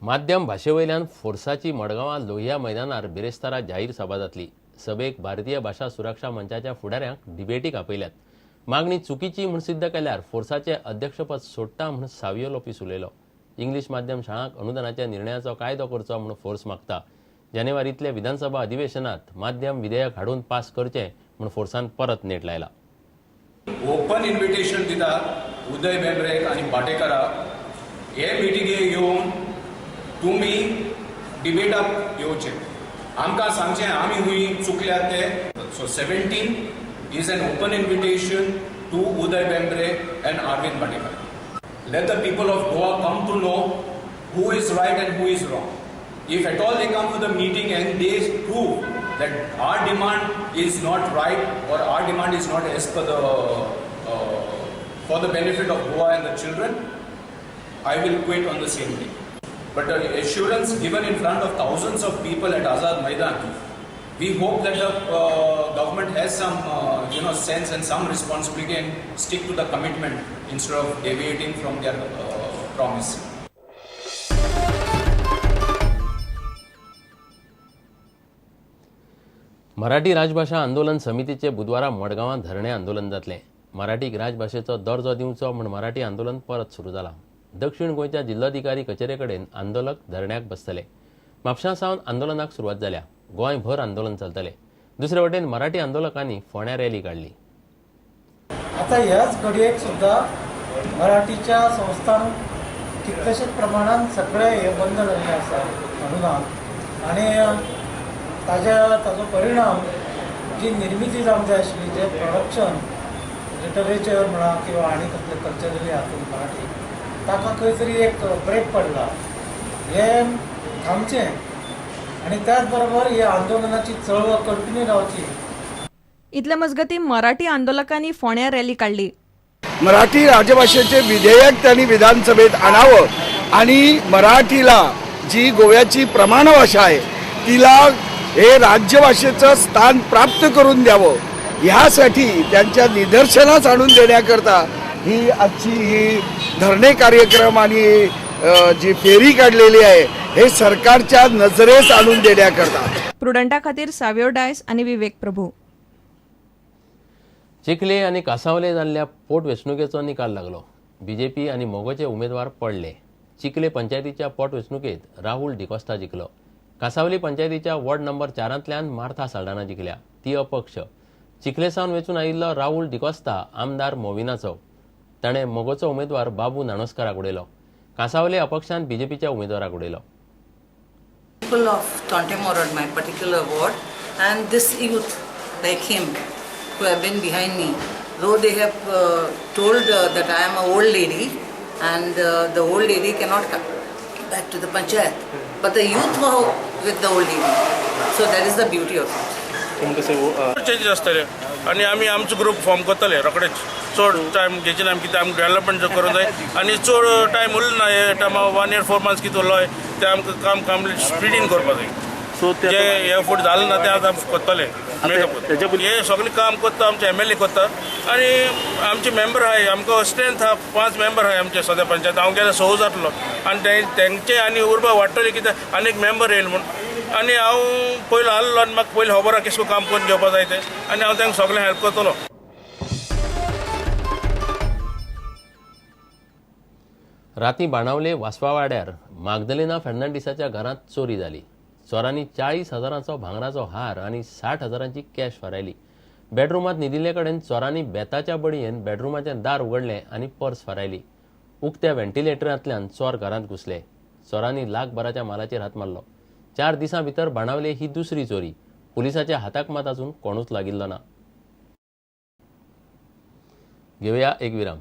माध्यम भाशे वयल्यान फोर्साची मडगांवां लोहिया मैदानार बिरेस्तारा जाहीर सभा जातली. सभेक भारतीय भाशा सुरक्षा मंचाच्या फुडाऱ्यांक डिबेटीक आपयल्यात. मागणी चुकीची म्हूण सिद्ध केल्यार फोर्साचे अध्यक्षपद सोडटा म्हूण सावियो लोपीस उलयलो. इंग्लीश माध्यम शाळांक अनुदानाच्या निर्णयाचो कायदो करचो म्हूण फोर्स मागता. जानेवारींतल्या विधानसभा अधिवेशनात माध्यम विधेयक हाडून पास करचें म्हूण फोर्सान परत नेट लायला. ओपन इन्विटेशन दिता उदय भेंब्रेक आनी भाटेकाराक, हे मिटिंगेक येवन तुमी डिबेटाक येवचे, आमकां सांगचें आमी हुंय चुकल्यात ते. So 17 is an open invitation to Uday Bhembre and Arvind Bhatekar. Let the people of Goa come to know who is right and who is wrong. If at all they come to the meeting and they prove that our demand is not right or our demand is not as per the for the benefit of Goa and the children, I will quit on the same day. But the assurance given in front of thousands of people at Azad Maidan, we hope that the government has some sense and some responsibility and stick to the commitment instead of deviating from their promise. Marathi राजभाशा आंदोलन समितीचे बुधवारा मडगांवां धरणे आंदोलन जातलें. मराठीक राजभाशेचो दर्जो दिवचो म्हूण मराठी आंदोलन परत सुरू जालां. दक्षिण गोंयच्या जिल्लोधिकारी कचेरे कडेन आंदोलक धरण्याक बसतले. म्हापशां सावन आंदोलनाक सुरवात जाल्या. गोंयभर आंदोलन चलतलें. दुसरे वटेन मराठी आंदोलकांनी फोंड्या रॅली काडली. आता ह्याच घडयेक सुद्दां मराठीच्या संस्थांक कितलेशेच प्रमाणान सगळे हे बंद जाल्ले आसा अनुदान, आनी ताजो परिणाम जी निर्मिती जावंक जाय आशिल्ली, जे प्रोडक्शन लिटरेचर म्हणा किंवा आनी कसले कल्चरली हातून मराठी, ताका खंय तरी एक ब्रेक पडला. हें थांबचें आनी त्याच बरोबर ही आंदोलनाची चळवळ कंटिन्यू रावची. इतले मजगती मराठी आंदोलकांनी फोंड्या रॅली काडली. मराठी राजभाषेचे विधेयक त्यांनी विधानसभेत आणावं आणि मराठीला जी गोव्याची प्रमाणभाषा आहे तिला हे राज्यभाषेचं स्थान प्राप्त करून द्यावं, ह्यासाठी त्यांच्या निदर्शनास आणून देण्याकरता ही आजची ही धरणे कार्यक्रम आणि जी फेरी काढलेली आहे हे सरकारच्या नजरेस आणून देण्याकरता. प्रुडंटा खातीर सावियो डायस आनी विवेक प्रभू. चिखले आनी कासावले जाल्ल्या पोटवेंचणुकेचो निकाल लागलो. बीजेपी आनी मोगोचे उमेदवार पडले. चिखले पंचायतीच्या पोटवेंचणुकेत राहुल डिकॉस्टा जिखलो. कासावली पंचायतीच्या वॉर्ड नंबर 4 मार्था साल्डाना जिखल्या, ती अपक्ष. चिखले सावन वेंचून आयिल्लो राहुल डिकॉस्ता आमदार मोविनाचो. ताणें मोगोचो उमेदवार बाबू नाणोस्काराक उडयलो. कासावले अपक्षान बीजेपीच्या उमेदवाराक उडयलो. People of Tontemorad, my particular ward, and this youth like him who have been behind me, though they have told that I am an old lady and the old lady cannot come back to the panchayat, but the youth were with the old lady, so that is the beauty of it. Changes आसतले आनी आमी आमचो group form करतले रोखडेच. चड time घेवचे ना आमी, कित्याक आमकां डेवलपमेंट करूंक जाय आनी चड टायम उरलो ना. हे टायमा 1 year 4 months कितें उरलो तें आमकां काम कंप्लीट स्पिडीन करपाक जाय. सो जे हे फुडें जालें ना तें आतां आमी करतले. मेकअप हे सगळें काम करता आमचे एमएलए करता आनी आमचे मेंबर आहाय, आमकां स्ट्रेंथ आहा. 5 मेंबर आहाय आमचे सद्या पंचायत. हांव गेल्यार 6 जातलो आनी तेंचे आनी उर्बा वाडटली कित्याक आनी एक मेंबर येयल म्हूण. आनी हांव पयलो आहलो आनी म्हाका पयलीं खबर आहा केशें काम करून घेवपा जाय तें, आनी हांव तांकां सगळें हेल्प करतलो. राती बाणावले वासवावाड्यार मागदलिना फर्नांडीसाच्या घरांत चोरी जाली. चोरांनी 40,000 भांगराचो हार आनी 60,000 कॅश फारायली. बेडरुमांत न्हिदिल्ले कडेन चोरांनी बेताच्या बडयेन बेडरुमाचें दार उगडलें आनी पर्स फारायली. उक्त्या व्हेंटिलेटरांतल्यान चोर घरांत घुसले. चोरांनी लाखभराच्या मालाचेर हात मारलो. 4 दिसां भितर बाणावले ही दुसरी चोरी. पुलिसाच्या हाताक मात अजून कोणूच लागिल्लो ना. घेवया एक विराम.